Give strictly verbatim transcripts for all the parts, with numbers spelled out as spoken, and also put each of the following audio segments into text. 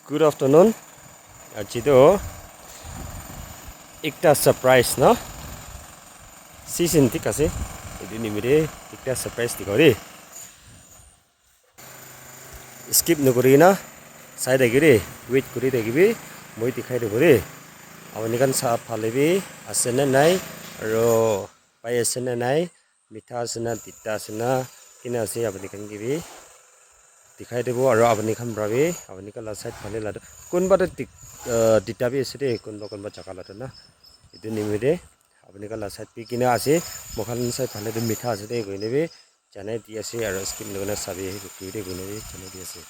Good afternoon. Aji toh ekta surprise na. Season thik ase. Etu nimite ekta surprise dikhawo de. Skip nokori na sai thakibi de. Wait kori thakibi. Moi dikhai dibo de. Apuni khan sa phale bi ase na nai. Aro pai ase na nai. Mitha ase na, tita ase na, kina ase apuni khan ke bi dikhai dibo, aro apuni khan para bi, apuni khan la side phale la toh, kunba toh ti-, ah, tita bi ase de, kunba kunba jaga la toh na. Etu nimite apuni khan la side bi kina ase, moi khan side phale toh mitha ase de, koine bi janai di ase, aro skin loi na sabi, koine bi janai di ase.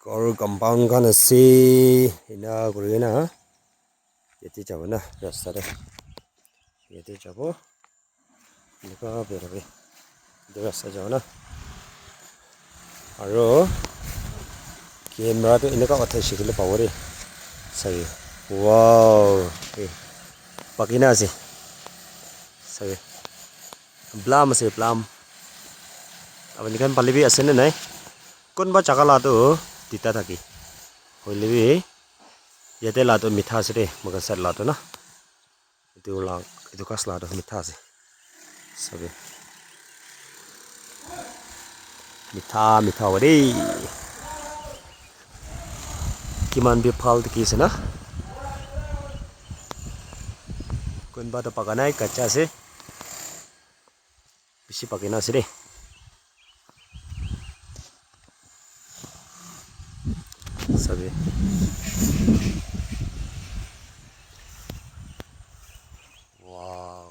Ghor compound khan ase, ena kuri kena, yate jabo na, rasta te. Yate jabo. Eneka bera bera. Etu rasta jabo na. Aro camera tu eneka uthai shikile pabo de. Sabi. Wow. Eh. Paki na ase. Sabi. Plum ase, plum. Apuni khan phale bi ase na nai? Kunba jaga la tu tita thake. Hoile bi yate la tu mitha ase de, moi khan side la tu na. Etu la, etu ghas la tu mitha ase. Sabi. Mitha, mitha hobo de. Kiman bi phal dikhi ase na. Kunba tu paka nai, kacha ase. Bishi paki na ase de. Sabi. Wow.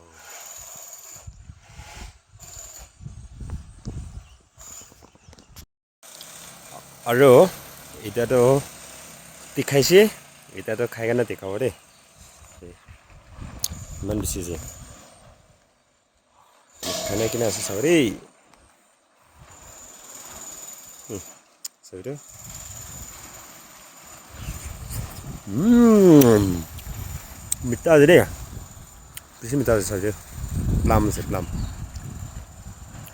Aro eta toh dikhaise, eta toh khai kena dikhabo de. Iman bishi ase. Khanai kena ase sabi de. Hmm. Sabi de. Mm. Mitha ase de. Bishi mitha ase sabi de. Plum ase, plum.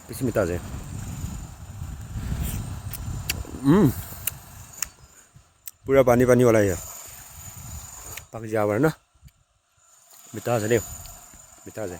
Bishi mitha ase. Mm. Pura pani pani wala hai. Pak jaya wala na. Mitha ase de. Mitha ase.